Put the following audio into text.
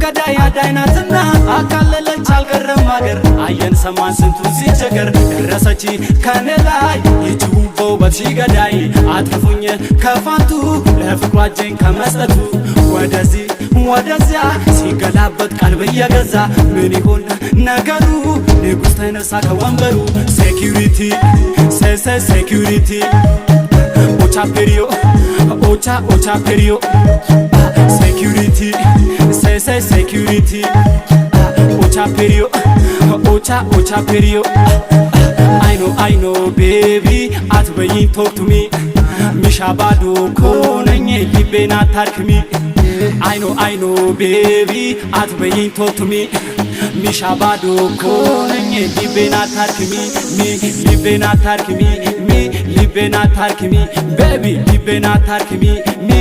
ገዳይ አዳይ ናትና አካለለች አልቀረም አገር፣ አየን ሰማን ስንቱ ሲቸገር። ደረሰች ከኔ ላይ ይቺ በውበት ገዳይ፣ አትርፉኝ ከፋንቱ ለፍቅሯ እጄን ከመስጠቱ። ወደዚህ ወደዚያ ሲገላበጥ ቀልብ እየገዛ፣ ምን ይሆን ነገሩ? ንጉሥ ተነሳ ከወንበሩ። Security ሴሴ security ኦቻ ፔሪዮ ኦቻ ኦቻ ፔሪዮ፣ security ሴሴ security ኦቻ ፔሪዮ ኦቻ ኦቻ ፔሪዮ። I know, I know baby አትበይኝ፣ talk to me። ሚሻ ባዶ ኮነኝ ልቤን አታርክሚ። I know, I know baby አትበይኝ፣ talk to me። ሚሻ ባዶ ኮነኝ ልቤን አታርክሚ፣ ሚ ልቤን አታርክሚ፣ ሚ ልቤን አታርክሚ፣ baby ልቤን አታርክሚ ሚ።